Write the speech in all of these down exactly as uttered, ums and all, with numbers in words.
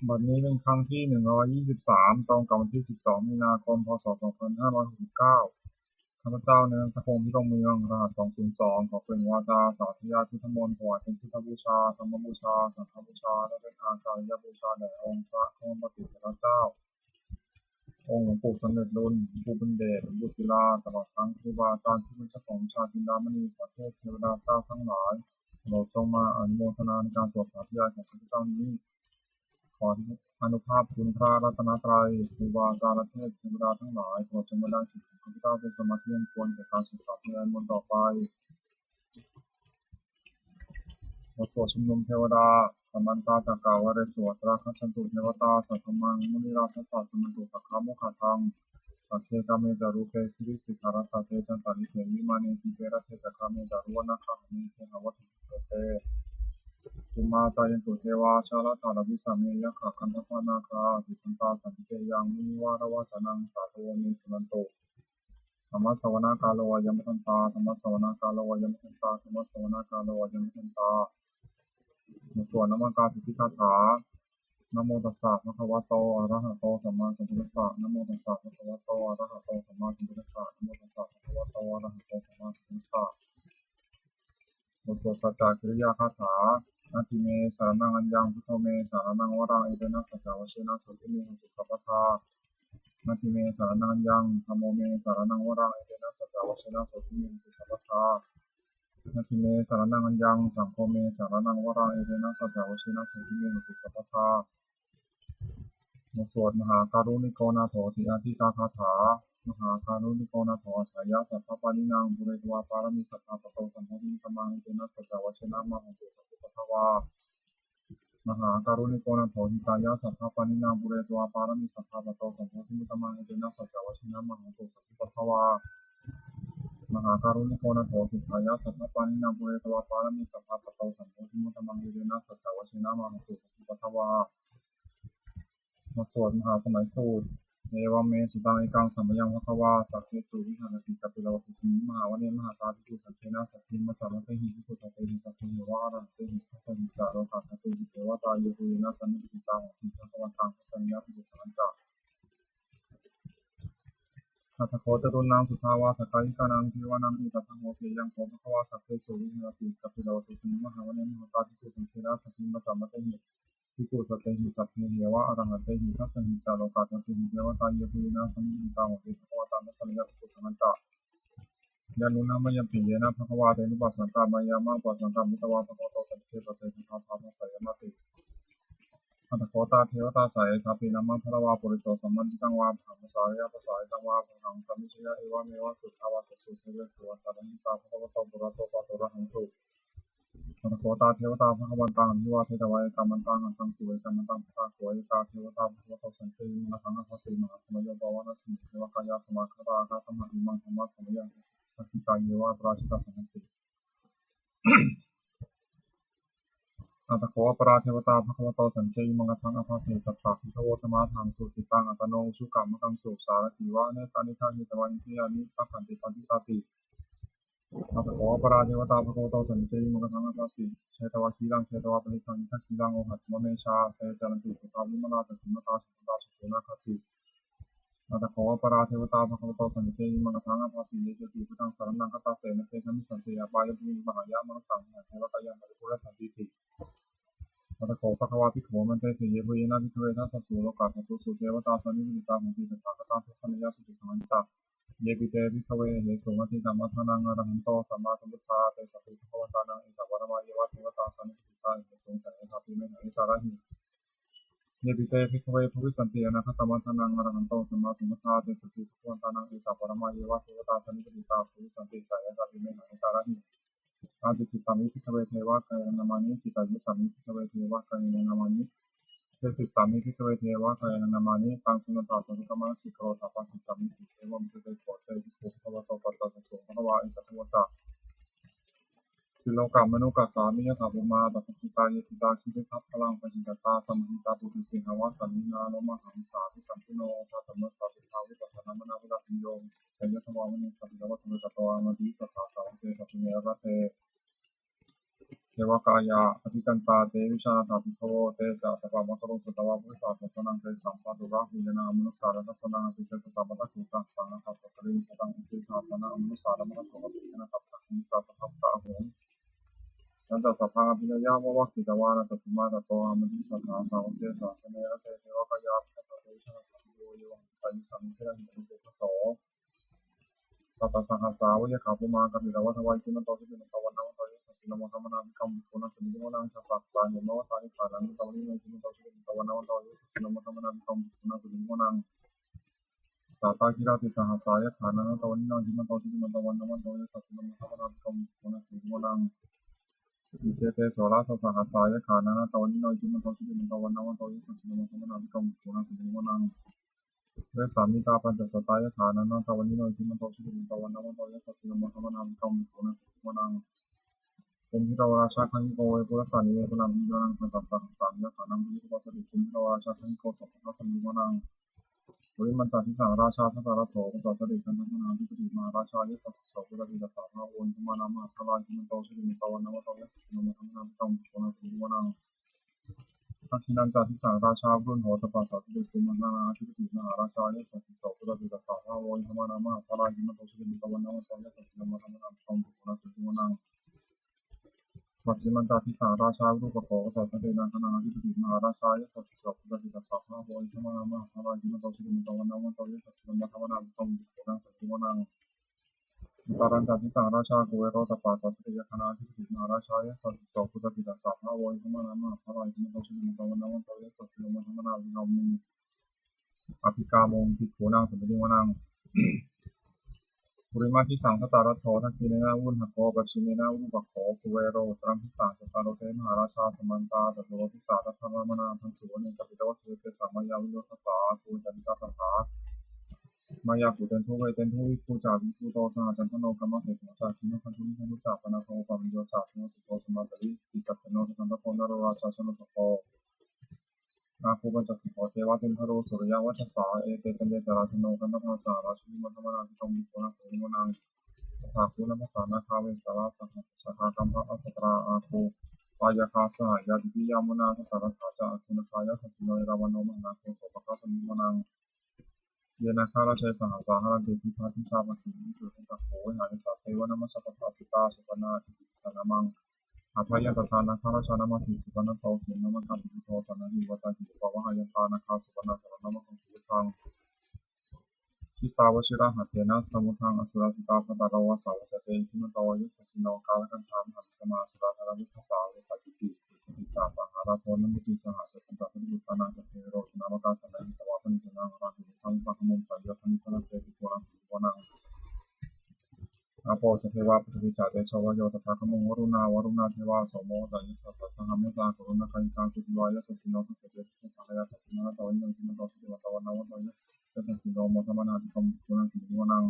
บัดนี้เป็นครั้งที่ หนึ่งร้อยยี่สิบสาม ตรงกับวันที่ สิบสอง มีนาคม พ.ศ. สองพันห้าร้อยหกสิบเก้า ข้าพเจ้า นายณัฐพงษ์ พิรมเมือง รหัส สองศูนย์สอง ขอเปล่งวาจาสาธยายพุทธมนต์ ถวายเป็นพุทธบูชา ธรรมบูชา สังฆบูชา และเป็นอาจาริยบูชาแด่องค์พระควัมปติเถระเจ้า องค์หลวงปู่สำเร็จลุน หลวงปู่บุญเดช หลวงปู่ศิลา ตลอดทั้งครูบาอาจารย์ที่เป็นเจ้าของวิชาจินดามณี พระเทพเทวดาเจ้าทั้งหลาย โปรดจงมาอนุโมทนาในการสวดสาธยายของข้าพเจ้านี้ ขออานุภาพคุณพระรัตนตรัย ครูบาอาจารย์และเทพเทวดาทั้งหลาย โปรดจงบันดาลจิตของข้าพเจ้าเป็นสมาธิอันควรแก่การสวดสาธยายมนต์ต่อไป บทสวดชุมนุมเทวดา Samantā cakkavāḷesu atrāgacchantu devatā, saddhammaṃ munirājassa suṇantu saggamokkhadaṃ. Sagge kāme ca rūpe girisikharataṭe cantalikkhe vimāne, dīpe raṭṭhe ca gāme taruvanagahane gehavatthumhi khette, bhummā cāyantu devā jalathalavisame yakkhagandhabbanāgā, tiṭṭhantā santike yaṃ munivaravacanaṃ sādhavo me suṇantu. Dhammassavanakālo ayambhadantā. Dhammassavanakālo ayambhadantā. Dhammassavanakālo ayambhadantā. บทสวดนมการสิทธิคาถา Namo tassa bhagavato arahato sammāsambuddhassa. Namo tassa bhagavato arahato sammāsambuddhassa. Namo tassa bhagavato arahato sammāsambuddhassa. บทสวดสัจจกิริยาคาถา Natthi me saraṇaṃ aññaṃ, buddho me saraṇaṃ varaṃ, etena saccavajjena sotthi me hotu sabbadā. Natthi me saraṇaṃ aññaṃ, dhammo me saraṇaṃ varaṃ, etena saccavajjena sotthi me hotu sabbadā. Natthi me saraṇaṃ aññaṃ, saṅgho me saraṇaṃ varaṃ, etena saccavajjena sotthi me hotu sabbadā. บทสวดมหาการุณิโกนาโถติอาทิกาคาถา Mahākāruṇiko nātho atthāya sabbapāṇinaṃ, pūretvā pāramī sabbā patto sambodhimuttamaṃ, etena saccavajjena mā hontu sabbupaddavā. Mahākāruṇiko nātho hitāya sabbapāṇinaṃ, pūretvā pāramī sabbā patto sambodhimuttamaṃ, etena saccavajjena mā hontu sabbupaddavā. Mahākāruṇiko nātho sukhāya sabbapāṇinaṃ, pūretvā pāramī sabbā patto sambodhimuttamaṃ, etena saccavajjena mā hontu sabbupaddavā. บทสวดมหาสมัยสูตร Evaṃ me sutaṃ. Ekaṃ samayaṃ bhagavā sakkesu viharati kapilavatthusmiṃ mahāvane mahatā bhikkhusaṅghena saddhiṃ pañcamattehi bhikkhusatehi sabbeheva arahantehi. Dasahi ca lokadhātūhi devatā yebhuyyena sannipatitā honti bhagavantaṃ dassanāya bhikkhusaṅghañca. Atha kho catunnaṃ suddhāvāsakāyikānaṃ devānaṃ etadahosi: Ayaṃ kho bhagavā sakkesu viharati kapilavatthusmiṃ mahāvane mahatā bhikkhusaṅghena saddhiṃ pañcamattehi bhikkhusatehi sabbeheva arahantehi. Dasahi ca lokadhātūhi devatā yebhuyyena sannipatitā honti bhagavantaṃ dassanāya bhikkhusaṅghañca. Yannūna mayampi yena bhagavā tenupasaṅkameyyāma, upasaṅkamitvā bhagavato santike paccekagāthā bhāseyyāmāti. Atha kho tā devatā seyyathāpi nāma balavā puriso sammiñjitaṃ vā brahmasāriyā pasāritaṃ vā anuttaraṃ sambodhimuttamaṃ, evameva suddhāvāsesu devesu antarahitā bhagavato purato pāturahaṃsu. Atha kho tā devatā bhagavantaṃ abhivādetvā ekamantaṃ aṭṭhaṃsu. Ekamantaṃ ṭhitā kho ekā devatā bhagavato santike imaṃ gāthaṃ abhāsi: Mahāsamayo pavanasmiṃ, devakāyā samāgatā, āgatamha imaṃ dhammasamayaṃ, dakkhitāyeva aparājitasaṅghanti. Atha kho aparā devatā bhagavato santike imaṃ gāthaṃ abhāsi: Tatra bhikkhavo samādahaṃsu, cittaṃ attano ujukamakaṃsu, sārathīva nettāni gahetvā, indriyāni rakkhanti paṇḍitāti. Atha kho aparā devatā bhagavato santike imaṃ gāthaṃ abhāsi: Chetvā khīlaṃ chetvā palighaṃ, indakhīlaṃ ohaccamanejā, te caranti suddhā vimalā, cakkhumatā sudantā susunāgāti. Atha kho aparā devatā bhagavato santike imaṃ gāthaṃ abhāsi: Ye keci buddhaṃ saraṇaṃ gatāse, na te gamissanti apāyabhūmiṃ, pahāya mānusaṃ dehaṃ, devakāyaṃ paripūressantīti. Atha kho bhagavā bhikkhū āmantesi: Yebhuyyena bhikkhave dasasu lokadhātūsu devatā sannipatitā honti tathāgataṃ dassanāya bhikkhusaṅghañca. Yepi te bhikkhave ahesuṃ atītamaddhānaṃ arahanto sammāsambuddhā, tesampi bhagavantānaṃ etaparamāyeva devatā sannipatitā ahesuṃ, seyyathāpi me haṃ etarahi. Yepi te bhikkhave bhavissanti anāgatamaddhānaṃ arahanto sammāsambuddhā, tesampi bhagavantānaṃ etaparamāyeva devatā sannipatitā bhavissanti, seyyathāpi me haṃ etarahi. Ācikkhissāmi bhikkhave devakāyaṃ nāmāni, kittayissāmi bhikkhave devakāyaṃ nāmāni, desissāmi bhikkhave devakāyaṃ nāmāni, taṃ suṇātha sādhukaṃ manasikarotha bhāsissāmīti. Evaṃ bhanteti kho te bhikkhū bhagavato paccassosuṃ. Bhagavā etadavoca: Silokamanukassāmi, yattha bhummā tadassitā; ye sitā girigabbharaṃ, pahitattā samāhitā. Puthū sīhāva sallīnā, lomahaṃsābhisambhuno; odātamanasā suddhā, vippasannamanāvilā. Bhiyyo pañcasate ñatvā, vane kāpilavatthave; tato āmantayi satthā, sāvake sāsane rate. devakāyā abhikkantā, te vijānātha bhikkhavo. Te ca ātappamakaruṃ, sutvā buddhassa sāsanaṃ. Tesampāturahu ñāṇaṃ, amanussāna dassanaṃ. Abhiññāya tathāgataṃ, bhikkhūnaṃ samitiṃ vācāhi. Sakkāraṃ puññaṃ āmantayi satthā, amanussānamanasomatiṃ. Yena kampaṃ paṇḍitāni sabbamaṅgalamuttamaṃ. Tañca sabbaṃ abhiññāya vavakkhitvāna, cakkhumā tato āmantayi satthā, sāvake sāsane rate. Devakāyā abhikkantā, te vijānātha bhikkhavo. Ye vohaṃ kittayissāmi, girāhi anupubbaso. Sattasahassā va yakkhā, bhummā kāpilavatthavā. Iddhimanto jutimanto, vaṇṇavanto yasassino, modamānā abhikkāmuṃ, bhikkhūnaṃ samitiṃ vanaṃ. Chasahassā hemavatā, yakkhā nānattavaṇṇino. Iddhimanto jutimanto, vaṇṇavanto yasassino, modamānā abhikkāmuṃ, bhikkhūnaṃ samitiṃ vanaṃ. Sātāgirā tisahassā, yakkhā nānattavaṇṇino. Iddhimanto jutimanto, vaṇṇavanto yasassino, modamānā abhikkāmuṃ, bhikkhūnaṃ samitiṃ vanaṃ. Iccete soḷasasahassā, yakkhā nānattavaṇṇino. Iddhimanto jutimanto, vaṇṇavanto yasassino, modamānā abhikkāmuṃ, bhikkhūnaṃ samitiṃ vanaṃ. Vessāmittā pañcasatā, yakkhā nānattavaṇṇino. Iddhimanto jutimanto, vaṇṇavanto yasassino, modamānā abhikkāmuṃ, bhikkhūnaṃ samitiṃ vanaṃ. Kumbhīro rājagahiko, vepullassa nivesanaṃ. Bhiyyo naṃ satasahassaṃ, yakkhānaṃ payirupāsati. Kumbhīro rājagahiko, sopāga samitiṃ vanaṃ. Purimañca disaṃ rājā, dhataraṭṭho pasāsati. Gandhabbānaṃ ādhipati, mahārājā yasassi so. Puttāpi tassa bahavo, indanāmā mahabbalā. Iddhimanto jutimanto, vaṇṇavanto yasassino, modamānā abhikkāmuṃ, bhikkhūnaṃ samitiṃ vanaṃ. Dakkhiṇañca disaṃ rājā, virūḷho tappasāsati. Kumbhaṇḍānaṃ ādhipati, mahārājā yasassi so. Puttāpi tassa bahavo, indanāmā mahabbalā. Iddhimanto jutimanto, vaṇṇavanto yasassino, modamānā abhikkāmuṃ, bhikkhūnaṃ samitiṃ vanaṃ. Pacchimañca disaṃ rājā, virūpakkho pasāsati. Nāgānaṃ ādhipati, mahārājā yasassi so. Puttāpi tassa bahavo, indanāmā mahabbalā. Iddhimanto jutimanto, vaṇṇavanto yasassino, modamānā abhikkāmuṃ, bhikkhūnaṃ samitiṃ vanaṃ. Uttarañca disaṃ rājā, kuvero tappasāsati. Yakkhānaṃ ādhipati, mahārājā yasassi so. Puttāpi tassa bahavo, indanāmā mahabbalā. Iddhimanto jutimanto, vaṇṇavanto yasassino, modamānā abhikkāmuṃ, abhikkāmuṃ, bhikkhūnaṃ samitiṃ vanaṃ. Purimaṃ disaṃ dhataraṭṭho, dakkhiṇena virūḷhako, pacchimena virūpakkho, kuvero uttaraṃ disaṃ. Cattāro te mahārājā, samantā caturo disā. Daddallamānā aṭṭhaṃsu, vane kāpilavatthave. Tesaṃ māyāvino dāsā, āgū vañcanikā saṭhā. Māyā kuṭeṇḍu veṭeṇḍu, viṭū ca viṭuṭo saha, candano kāmaseṭṭho ca, kinnughaṇḍu nighaṇḍu ca, panādo opamañño ca, devasūto ca mātali. Cittaseno ca gandhabbo, naḷorājā janosabho, āgū pañcasabho ceva, timbarū suriyavacchasā. Ete caññe ca rājāno, gandhabbā saha rājubhi, modamānā abhikkāmuṃ, bhikkhūnaṃ samitiṃ vanaṃ. Athāgū nābhasā nāgā, vesālā saha saha, kambalassatarā āgū, pāyāgā saha ñātibhi. Yāmunā dhataraṭṭhā ca, āgū nāgā yasassino, erāvaṇo mahānāgo, sopāga samitiṃ vanaṃ. Ye nāgarāje sahasā haranti, dibbā dijā pakkhī visuddhacakkhū, vehāyasā te vanamajjhapattā. Sitā supaṇṇā iti tesa nāmaṃ. Abhayantadā nāgarājānamāsi, supaṇṇato khemamakāsi buddho. Saṇhāhi vācāhi upavhayantā, nāgā supaṇṇā saraṇamakaṃsu buddhaṃ. Jitā vajirahatthena, samuddaṃ asurā sitā. Bhātaro vāsavassete, iddhimanto yasassino, kālakañjā mahābhismā, asurā dānaveghasā. Vepacitti sucitti ca, pahārādo namucī saha, satañca baliputtānaṃ, sabbe verocanāmakā. Sannayhitvā baliṃ senaṃ, rāhubhaddamupāgamuṃ, seyyathīdha nāgaripuṃ, bhikkhūnaṃ samitiṃ vanaṃ. Āpo ca devā paṭhavī ca, tejo vāyo tadāgamuṃ, varuṇā vāruṇā devā, somo ca yasasā saha. Mettākaruṇākāyikā, āgū devā yasassino, dasete dasadhā kāyā, sabbe nānattavaṇṇino. Iddhimanto jutimanto, vaṇṇavanto yasassino, modamānā abhikkāmuṃ, bhikkhūnaṃ samitiṃ vanaṃ.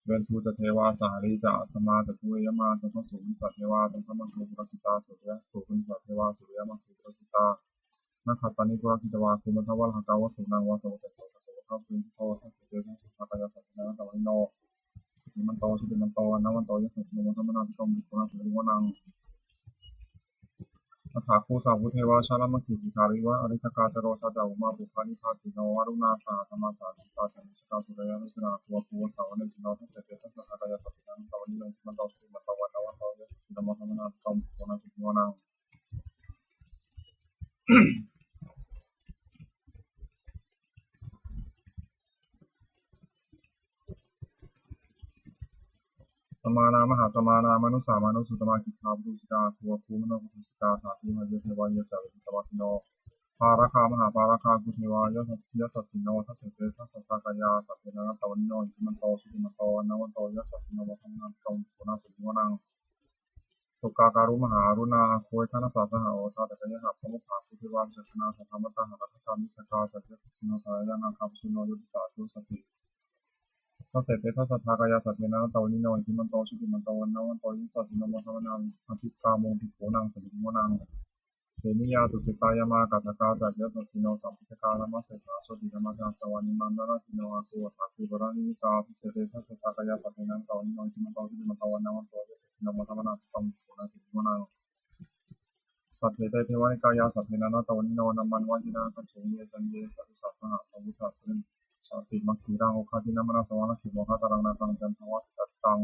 Veṇḍū ca devā sahalī ca, asamā ca duve yamā, candassūpanisā devā, candamāgū purakkhitā. Suriyassūpanisā devā, suriyamāgū purakkhitā, nakkhattāni purakkhitvā, āgū mandavalāhakā. Vasūnaṃ vāsavo seṭṭho, sakkopāga purindado, dasete dasadhā kāyā, sabbe nānattavaṇṇino. Iddhimanto jutimanto, vaṇṇavanto yasassino, modamānā abhikkāmuṃ, bhikkhūnaṃ samitiṃ vanaṃ. Athāgū sahabhū devā, jalamaggisikhāriva, ariṭṭhakā ca rojā ca, ummāpupphanibhāsino. Varuṇā sahadhammā ca, accutā ca anejakā, sūleyyarucirā āgū, āgū vāsavanesino. Dasete dasadhā kāyā, sabbe nānattavaṇṇino. Iddhimanto jutimanto, vaṇṇavanto yasassino, modamānā abhikkāmuṃ, bhikkhūnaṃ samitiṃ vanaṃ. Samānā mahāsamānā, mānusā mānusuttamā, khiḍḍāpadūsikā āgū, āgū manopadūsikā. Athāgū harayo devā, ye ca vijitavāsino, pāragā mahāpāragā, āgū devā yasassino. Dasete dasadhā kāyā, sabbe nānattavaṇṇino. Iddhimanto jutimanto, vaṇṇavanto yasassino, modamānā abhikkāmuṃ, bhikkhūnaṃ samitiṃ vanaṃ. Sukkā karumhā aruṇā, āgū veghanasā saha, odātagayhā pāmokkhā, āgū devā vicakkhaṇā, sadāmattā hāragajā. Missakā ca yasassino, thanayaṃ nāgā, pajjunno yo disā abhivassati. Dasete dasadhā kāyā, sabbe nānattavaṇṇino. Iddhimanto jutimanto, vaṇṇavanto yasassino, modamānā abhikkāmuṃ, bhikkhūnaṃ samitiṃ vanaṃ. Khemiyā tusitā yāmā, kaṭṭhakā ca yasassino, lambitakā lāmaseṭṭhā, jotināmā ca āsavā, nimmānaratino āgū, athāgū paranimmitā. Dasete dasadhā kāyā, sabbe nānattavaṇṇino. Iddhimanto jutimanto, vaṇṇavanto yasassino, modamānā abhikkāmuṃ, bhikkhūnaṃ samitiṃ vanaṃ. Saṭṭhete devanikāyā saṭṭhena nātavaṇṇino, nāmanvayena gaṇṭhāsi ye caññe sadisā saha. Sambuddhassa sātimakkhilaṃ oghatiṇṇamanāsavaṃ, dakkhemoghataraṃ nāgaṃ candaṃva sudaṭṭhaṃ.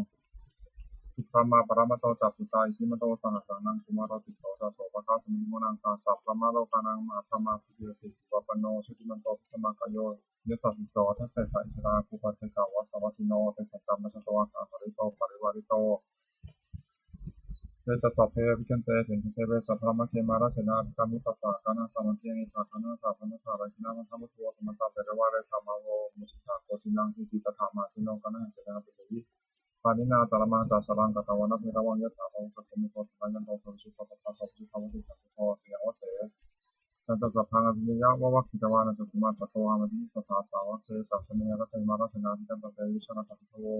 Subrahmā paramatto ca puttā iddhimato saha, sanaṅkumāro tisso ca sopāga samitiṃ vanaṃ. Sahassabrahmalokānaṃ mahābrahmābhitiṭṭhati, upapanno jutimanto bhismākāyo yasassi so. Dasettha issarā āgū paccekavasavattino, tesañca majjhato āga hārito parivārito. Te ca sabbe abhikkante sinde deve sabrahmake, mārasenā abhikkāmi tassa kaṇhassa. Mandiyaṃ etha gaṇhatha bandhatha, rāgena bandhamatthu vo. Samantā cakkavāḷesu atrāgacchantu devā, muñcittha bhāsitaṃ jinaṃ. Iti tattha mahāseno kaṇhasenaṃ apesayi, pāṇinā talamāhacca saraṃ katvāna bheravaṃ. Yathā pāvussako megho thanayanto savijjuko, tadā so paccudāvatti saṅkuddho asayaṃvase. Tañca sabbaṃ abhiññāya vavakkhitvāna cakkhumā, tato āmantayi satthā sāvake sāsane rate. Mārasenā abhikkantā te vijānātha bhikkhavo,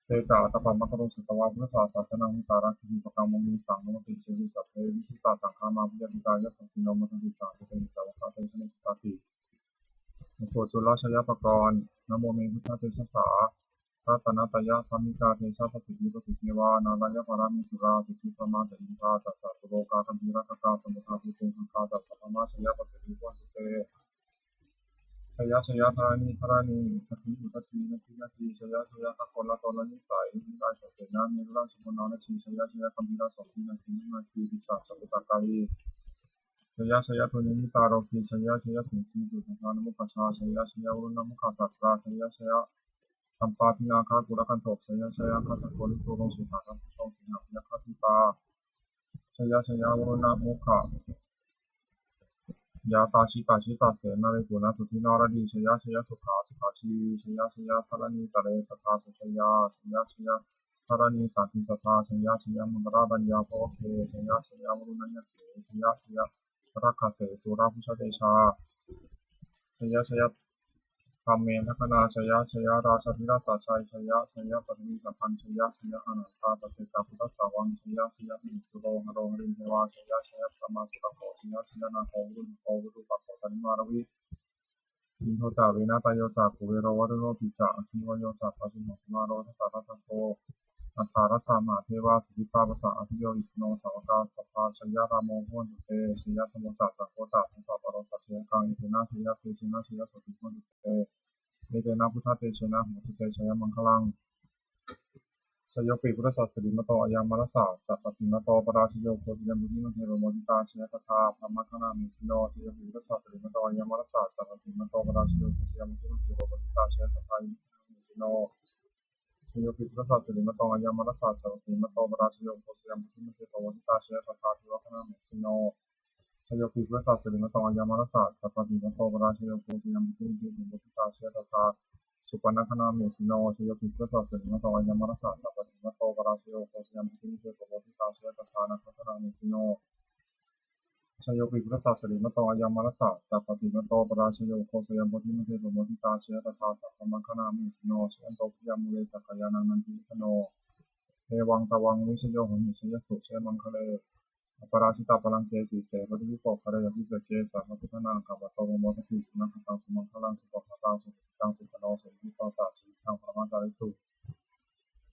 te ca ātappamakaruṃ sutvā buddhassa sāsanaṃ. Vītarāgehi pakkāmuṃ nesaṃ kammati jothiṃ, sabbe vijitasaṅgāmā bhayātītā yasassino modanti saha. Kesañci sāvakā te janesutāti, vācā cūḷā ca yaṃ bhagavā namo me buddhatejasā. Ratanattayadhammikā te ca pasiddhi pasīdevā, nārāyaparamesurā siddhibrahmā ca indā ca catulokā gambhīrakkhakā, samuddā bhūtuṅgaṅgā ca sabrahmajayapasiddhi. Bhavatu te jaya jaya dharaṇi dharaṇī udadhi udadhī nadi nadī, jaya jaya gagonlatonlanisai nirayasena nerula supaṇṇo rājī, jaya jaya gambhīrasombhī nāgī nāgakkhī pisāca bhūtakālī, jaya jaya dunnimittarogī, jaya jaya siṅgī sudaṭṭhānamukhajā, jaya jaya varuṇṇamukhasātrā, jaya jaya campādināgakulagantho, jaya jaya gajjagonnituraṅso dānaveghasito sīhabyagghadīpā, jaya jaya varuṇṇamukhayātrā jita jita senāriguna sudhī naradī, jaya jaya sukhā sukhā jīvī, jaya jaya dharaṇītale sadā sujayā, jaya jaya dharaṇī sāntī sadā, jaya jaya maṅkarāraññā bhavagge, jaya jaya varuṇṇaññatike, jaya jaya rakkhase surabhujatejā, jaya jaya brahmendagaṇā, jaya jaya rājādhirāja sājjai, jaya jaya paṭhaviṃ sabbaṃ, jaya jaya anantā paccekabuddhasāvaṃ, jaya jaya mahesuro haro harindevā, jaya jaya brahmā surakkho, jaya jaya nāgo viruḷhako virūpakkho candimā ravi, indo ca venateyyo ca kuvero varuṇopi ca, aggi vāyo ca pājuṇho kumāro dhataraṭṭhako, aṭṭhārasa mahādevā siddhitāpasa-ādayo, isino sāvakā sabbā jaya rāmo bhavantu te. Jaya dhammo ca saṅgho ca dasapālo ca jayakaṃ, etena jayatejena jayasotthī bhavantu te. Etena buddhatejena hotu te jayamaṅgalaṃ. Jayopi buddhassa sirīmato ayaṃ mārassa ca pāpimato parājayo, ugghosayuṃ bodhimaṇḍe pamoditā jaya tadā brahmagaṇā mahesino. Jayopi buddhassa sirīmato ayaṃ mārassa ca pāpimato parājayo, ugghosayuṃ bodhimaṇḍe pamoditā jaya tadā yamagaṇā mahesino. Jayopi buddhassa sirīmato ayaṃ mārassa ca pāpimato parājayo, ugghosayuṃ bodhimaṇḍe pamoditā jaya tadā devagaṇā mahesino. Jayopi buddhassa sirīmato ayaṃ mārassa ca pāpimato parājayo, ugghosayuṃ bodhimaṇḍe pamoditā jaya tadā supaṇṇagaṇā mahesino. Jayopi buddhassa sirīmato ayaṃ mārassa ca pāpimato parājayo, ugghosayuṃ bodhimaṇḍe pamoditā jaya tadā nāgagaṇā mahesino. Jayopi buddhassa sirīmato ayaṃ mārassa ca pāpimato parājayo, ugghosayuṃ bodhimaṇḍe pamoditā jaya tadā sabrahmagaṇā mahesino. Jayanto bodhiyā mūle sakyānaṃ nandivaḍḍhano, evaṃ tvaṃ vijayo hohi jayassu jayamaṅgale. Aparājitapallaṅke sīse paṭhavipokkhare, abhiseke sabbabuddhānaṃ aggappatto pamodati. Sunakkhattaṃ sumaṅgalaṃ supabhātaṃ suhuṭṭhitaṃ, sukhaṇo sumuhutto ca suyiṭṭhaṃ brahmacārisu.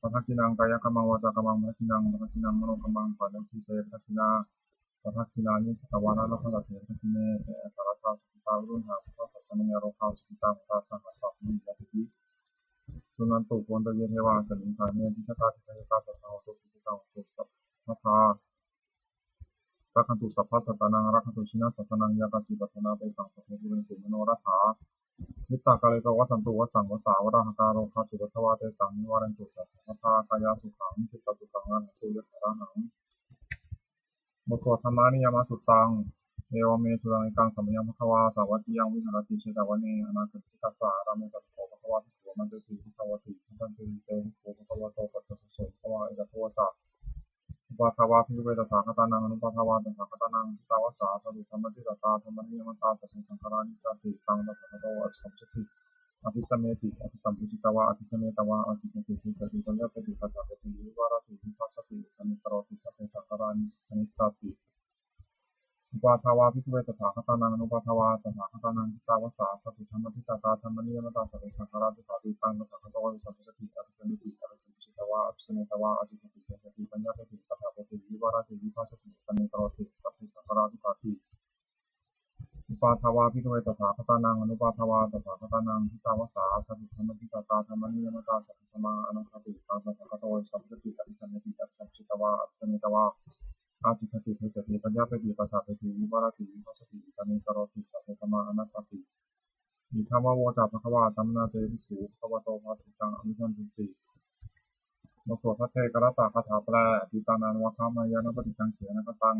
Padakkhiṇaṃ kāyakammaṃ vācākammaṃ padakkhiṇaṃ, padakkhiṇaṃ manokammaṃ paṇidhī te padakkhiṇā. Padakkhiṇāni katvāna labhantatthe padakkhiṇe. Te atthaladdhā sukhitā viruḷhā buddhasāsane, arogā sukhitā hotha saha sabbehi ñātibhi. Suṇantu bhonto ye devā asmiṃ ṭhāne adhigatā, dīghāyukā sadā hontu sukhitā hontu sabbadā. Rakkhantu sabbasattānaṃ rakkhantu jinasāsanaṃ, yā kāci patthanā tesaṃ sabbe pūrentu manorathā. Yuttakāle pavassantu vassaṃ vassā valāhakā, rogā cupaddavā tesaṃ nivārentu sabbadā. Kāyasukhaṃ cittasukhaṃ arahantu yathārahaṃ. บทสวด Dhammaniyāmasuttaṃ. Evaṃ me sutaṃ. Ekaṃ samayaṃ bhagavā sāvatthiyaṃ viharati jetavane anāthapiṇḍikassa ārāme. Tatra kho bhagavā bhikkhū āmantesi bhikkhavoti. Bhadanteti te bhikkhū bhagavato paccassosuṃ. Bhagavā etadavoca. Uppādā vā bhikkhave tathāgatānaṃ anuppādā vā tathāgatānaṃ, ṭhitā va sā dhātu dhammaṭṭhitatā dhammaniyāmatā: sabbe saṅkhārā aniccāti. Taṃ tathāgato abhisambujjhati abhisameti, abhisambujjhitvā abhisametvā ācikkhati deseti paññapeti paṭṭhapeti vivarati vibhajati uttānīkaroti: sabbe saṅkhārā aniccāti. Uppādā vā bhikkhave tathāgatānaṃ anuppādā vā tathāgatānaṃ, ṭhitā va sā dhātu dhammaṭṭhitatā dhammaniyāmatā: sabbe saṅkhārā dukkhāti. Taṃ tathāgato abhisambujjhati abhisameti, abhisambujjhitvā abhisametvā ācikkhati deseti paññapeti paṭṭhapeti sabbadhi vivarati vibhajati anekkaroti, sabbe saṅkhārā dukkhāti. Uppādā vā bhikkhave tathāgatānaṃ anuppādā vā tathāgatānaṃ, ṭhitā va sā dhatidhammati, ṭhātā dhammaniyāmatā, sabbe dhammā anattāti. Taṃ tathāgato abhisambujjhati abhisambujjhati, abhisambujjhitvā abhisametvā ācikkhati deseti paññapeti paṭṭhapeti vivarati vibhajati anekkaroti, sabbe dhammā anattāti. Idamavoca bhagavā. Samaṇā te bhikkhū bhagavato bhāsitaṃ abhinandunti. บทสวดภัทเทกรัตตคาถาแปล Atītānanvāgameyya nappaṭikaṅkhe anāgataṃ.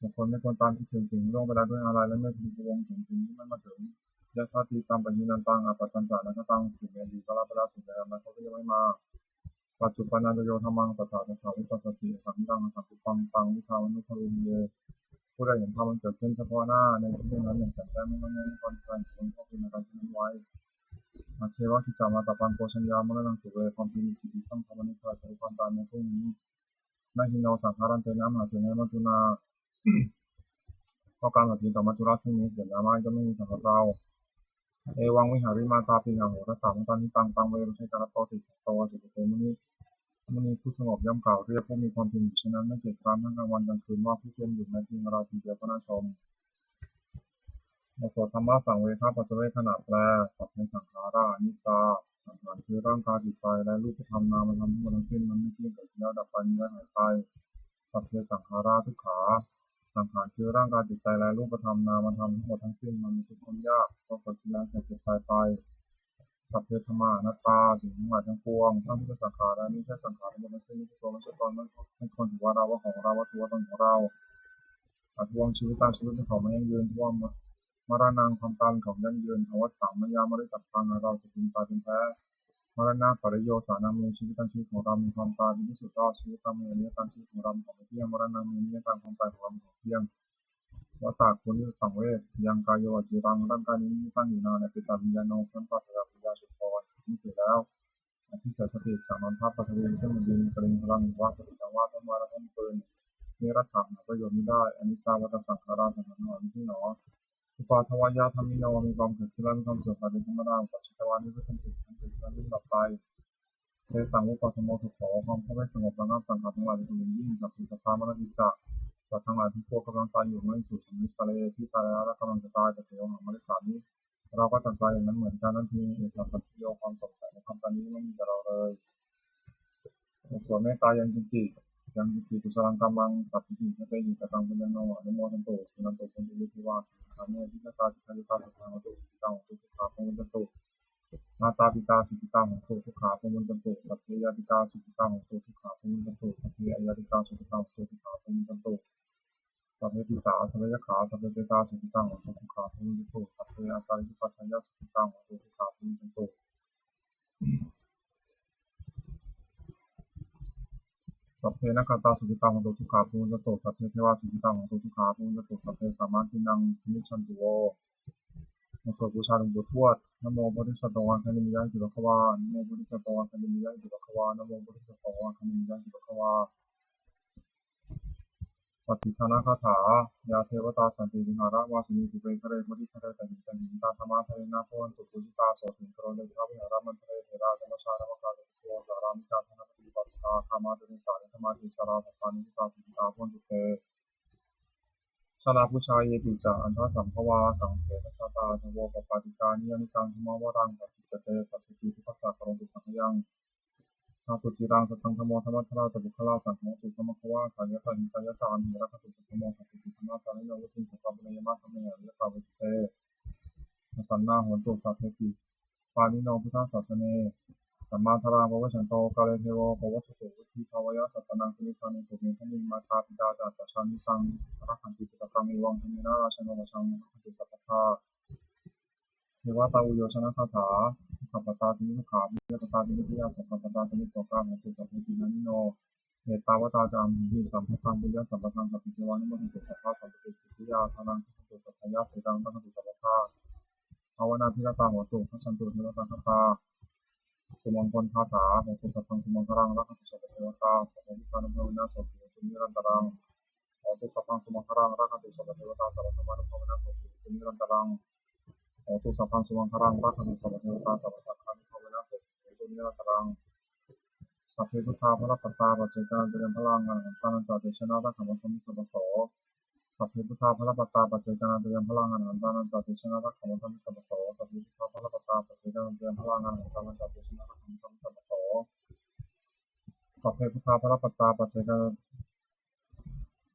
บุคคลไม่ควรตามคิดถึงสิ่งที่ล่วงไปแล้วด้วยอาลัย และไม่พึงพะวงถึงสิ่งที่ไม่มาถึง Yadatītampahīnantaṃ appattañca anāgataṃ. สิ่งในอดีตก็ละไปแล้ว สิ่งในอนาคตก็ยังไม่มา Paccuppannañca yo dhammaṃ tattha tattha vipassati, asaṃhiraṃ asaṅkuppaṃ taṃ viddhā manubrūhaye. ผู้ใดเห็นธรรมอันเกิดขึ้นเฉพาะหน้าในที่นั้นๆ อย่างแจ่มแจ้ง ไม่ง่อนแง่นไม่คลอนแคลน ควรพอกพูนอาการเช่นนั้นไว้ Ajjeva kiccamātappaṃ ko jaññā maraṇaṃ suve. ความเพียรมีกิจที่ต้องทำ วันนี้ใครจะรู้ความตายในพรุ่งนี้ Na hi no saṅgarantena mahāsenena maccunā. เพราะการผัดเพี้ยนต่อมัจจุราชซึ่งมีเสนามาก ย่อมไม่มีสำหรับเรา Evaṃ vihārimātāpiṃ ahorattamatanditaṃ, taṃ ve ruciratapo tiṭṭhento ācikkhate muni. มุนีผู้สงบย่อมกล่าวเรียกผู้มีความเพียรอยู่เช่นนั้น ไม่เกียจคร้านทั้งกลางวันกลางคืน ว่าผู้เพียรอยู่แม้เพียงราตรีเดียวก็น่าชม บทสวดธัมมสังเวคปัจจเวกขณะแปล Sabbe saṅkhārā aniccā. สังขารคือร่างกายจิตใจและรูปธรรมนามธรรมทั้งหมดทั้งสิ้น มันไม่เที่ยง เกิดขึ้นแล้วดับไป มีไว้หายไป Sabbe saṅkhārā dukkhā. สังขารคือร่างกายจิตใจและรูปธรรมนามธรรมทั้งหมดทั้งสิ้น มันเป็นทุกข์ทนยาก เพราะเกิดขึ้นแล้วแก่เจ็บตายไป Sabbe dhammā anattā. สิ่งทั้งหลายทั้งปวง ทั้งที่เป็นสังขารและไม่ใช่สังขารทั้งหมดทั้งสิ้น ไม่ใช่ตัว ไม่ใช่ตน ไม่ควรถือว่าเรา ว่าของเรา ว่าตัวตนของเรา Addhuvaṃ jīvitaṃ. ชีวิตเป็นของไม่ยั่งยืน Dvamaraṇaṃ. ความตายเป็นของยั่งยืน Avassaṃ mayā maritabbaṃ. อันเราจะพึงตายเป็นแท้ Maraṇapariyosānaṃ me jīvitaṃ. ชีวิตของเรามีความตายเป็นที่สุดรอบ Jīvitaṃ me aniyataṃ. ชีวิตของเราเป็นของไม่เที่ยง Maraṇaṃ me niyataṃ. ความตายของเราเป็นของเที่ยง Vata ควรที่จะสังเวช Ayaṃ kāyo aciraṃ. ร่างกายนี้มิได้ตั้งอยู่นาน Apetaviññāṇo. ครั้นปราศจากวิญญาณ Chuḍḍho. อันเป็นที่สิ้นแล้ว Adhisessati. จักนอนทับ paṭhaviṃ. ซึ่งแผ่นดิน Kaliṅgaraṃ. Iva. ประดุจดังว่าท่อนไม้และท่อนฟืน Niratthaṃ. หาประโยชน์มิได้ Aniccā vata saṅkhārā. สังขารทั้งหลายไม่เที่ยงหนอ Uppādavayadhammino. มีความเกิดขึ้นและมีความเสื่อมไปเป็นธรรมดา Uppajjitvā nirujjhanti. ทั้งเกิดขึ้นและย่อมดับไป Tesaṃ vūpasamo sukho. ความเข้าไปสงบระงับสังขารทั้งหลายเป็นสุขอย่างยิ่ง Sabbe sattā maranti ca. สัตว์ทั้งหลายทั้งปวงกำลังตายอยู่ Mariṃsu ca marissare. ที่ตายแล้วและกำลังจะตาย Tathevāhaṃ marissāmi. เราก็จักตายอย่างนั้นเหมือนกัน Natthi me ettha sandeyyo. ความสงสัยในความตายนี้ไม่มีแก่เราเลย บทสวดเมตตา Yaṃ kiñci. Yaṃ kiñci kusalaṃ kammaṃ sabbehi katehi kataṃ puññaṃ no anumodantu, suṇantu bhonto ye devā asmiṃ ṭhāne adhigatā, dīghāyukā sadā hontu, sukhitā hontu, dukkhā pamuñcantu. Mātā pitā sukhitā hontu, dukkhā pamuñcantu. Sabbe ñātikā sukhitā hontu, dukkhā pamuñcantu. Sabbe aññātikā sukhitā hontu, dukkhā pamuñcantu. Sabbe pisā sabbe yakkhā sabbe petā sukhitā hontu, dukkhā pamuñcantu. Sabbe ācariyupajjhāyā sukhitā hontu, dukkhā pamuñcantu. Sabbe nakkhattā sukhitā hontu, dukkhā pamuñcantu. Sabbe devā sukhitā hontu, dukkhā pamuñcantu. Sabbe sampattīnaṃ samijjhantu vo. บทสวดบูชาหลวงปู่ทวด Namo bodhisatto āgantimāya iti bhagavā. Namo bodhisatto āgantimāya iti bhagavā. Namo bodhisatto āgantimāya iti bhagavā. Pattidānagāthā. Yā devatā santi vihāravāsinī, thūpe ghare bodhighare tahiṃ tahiṃ, tā dhammadānena bhavantu pūjitā, sotthiṃ karontedha vihāramaṇḍale. Therā ca majjhā navakā ca भिक्खavo sārāmikā dānapatī upāsakā, gāmā ca desā nigamā ca issarā, sappāṇinaṃ sukhitā bhavantu te. Jalābujā yepi ca aṇḍasambhavā, saṃsedajātā athavopapātikā, niyyānikaṃ dhammavaraṃ paṭicca te, sabbepi dukkhassa karontu saṅkhayaṃ. Ṭhātu ciraṃ sataṃ dhammo, dhammaddharā ca puggalā, saṅgho hotu samaggo va, atthāya ca hitāya ca. Amhe rakkhatu saddhammo, sabbepi dhammacārino, vuḍḍhiṃ sampāpuṇeyyāma, dhamme ariyappavedite. Pasannā hontu sabbepi, pāṇino buddhasāsane. Sammā dhāraṃ pavecchanto, kāle devo pavassatu, vuḍḍhibhāvāya sattānaṃ, samiddhaṃ netu medaniṃ. Mātā pitā ca atrajaṃ, niccaṃ rakkhanti puttakaṃ, evaṃ dhammena rājāno, pajaṃ rakkhanti sabbadā. Devatāuyyojanagāthā. Dukkhappattā ca niddukkhā, bhayappattā ca nibbhayā, sokappattā ca nissokā, hontu sabbepi pāṇino. Ettāvatā ca amhehi sambhataṃ puññasampadaṃ, sabbe devānumodantu sabbasampattisiddhiyā. Dhānaṃ dadantu saddhāya, sīlaṃ rakkhantu sabbadā, bhāvanābhiratā hontu, gacchantu devatāgatā. Sumaṅgalagāthā. Hotu sabbaṃ sumaṅgalaṃ, rakkhantu sabbadevatā, sabbabudhānubhāvena sotthī hontu nirantaraṃ. Hotu sabbaṃ sumaṅgalaṃ, rakkhantu sabbadevatā, sabbadhammānubhāvena sotthī hontu nirantaraṃ. Hotu sabbaṃ sumaṅgalaṃ, rakkhantu sabbadevatā, sabbasaṅghānubhāvena sotthī hontu nirantaraṃ. Sabbe buddhā balappattā paccekānañca yaṃ balaṃ arahantānañca tejena rakkhaṃ bandhāmi sabbaso. Sabbe buddhā balappattā paccekānañca yaṃ balaṃ arahantānañca tejena rakkhaṃ bandhāmi sabbaso. Sabbe buddhā balappattā paccekānañca yaṃ balaṃ arahantānañca tejena rakkhaṃ bandhāmi sabbaso. Sabbe buddhā balappattā paccekā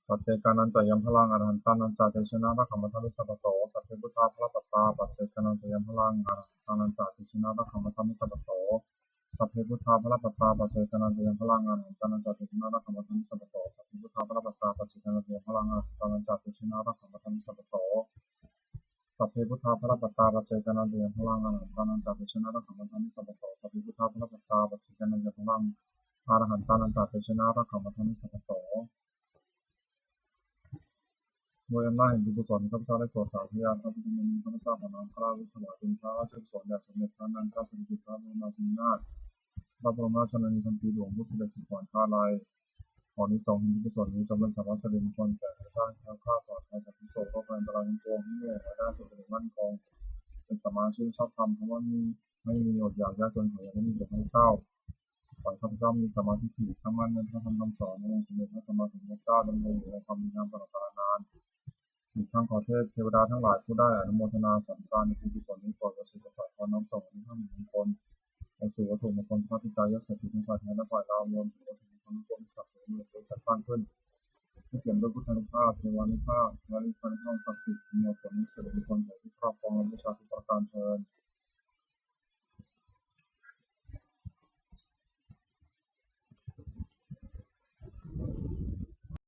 paccekānañca yaṃ balaṃ arahantānañca tejena rakkhaṃ bandhāmi sabbaso. Sabbe buddhā balappattā paccekānañca yaṃ balaṃ arahantānañca tejena rakkhaṃ bandhāmi sabbaso. Sabbe buddhā balappattā paccekānañca yaṃ balaṃ arahantānañca tejena rakkhaṃ bandhāmi sabbaso. Sabbe buddhā balappattā paccekānañca yaṃ balaṃ arahantānañca tejena rakkhaṃ bandhāmi sabbaso. Sabbe buddhā balappattā paccekānañca yaṃ balaṃ arahantānañca tejena rakkhaṃ bandhāmi sabbaso. Sabbe buddhā balappattā paccekānañca yaṃ balaṃ arahantānañca tejena rakkhaṃ bandhāmi sabbaso. ด้วยอำนาจแห่งบุญกุศล ข้าพเจ้าได้สวดสาธยายพระพุทธมนต์ ข้าพเจ้าขอน้อมเกล้าถวายเป็นพระราชกุศลแด่สมเด็จพระนางเจ้าสิริกิติ์ พระบรมราชินีนาถ พระบรมราชชนนีพันปีหลวง ผู้เสด็จสู่สวรรคาลัย ขออานิสงส์แห่งบุญกุศลนี้จงเป็นสรรพสิริมงคลแก่ข้าพเจ้า ให้แคล้วคลาดปลอดภัยจากทุกข์โศกโรคภัยอันตรายทั้งปวง ให้มีอายุอาณาสุข เป็นมั่นคง เป็นสัมมาอาชีพชอบธรรม คำว่ามีไม่มี อดอยากยากจน ขออย่าได้มีแก่ข้าพเจ้า ขอให้ข้าพเจ้ามีสัมมาทิฏฐิ ตั้งมั่นในพระธรรมคำสอน ในองค์สมเด็จพระสัมมาสัมพุทธเจ้า ดำรงอยู่ในความดีงามตลอดกาลนาน อีกทั้งขอเทพเทวดาทั้งหลายผู้ได้อนุโมทนาสาธุการในบุญกุศลนี้ โปรดประสิทธิ์ประสาทพรน้อมส่งอานิสงส์มงคลไปสู่วัตถุมงคลพระปิดตายอดเศรษฐีทั้งฝ่ายไทยและฝ่ายลาว รวมถึงวัตถุมงคลทั้งปวงที่สรรพสิ่งที่จัดสร้างขึ้น ให้เปี่ยมด้วยพุทธานุภาพ เทวานุภาพ และฤทธานุภาพศักดิ์สิทธิ์ อำนวยผลสิริมงคลแก่ผู้ครอบครองและบูชาทุกประการเทอญ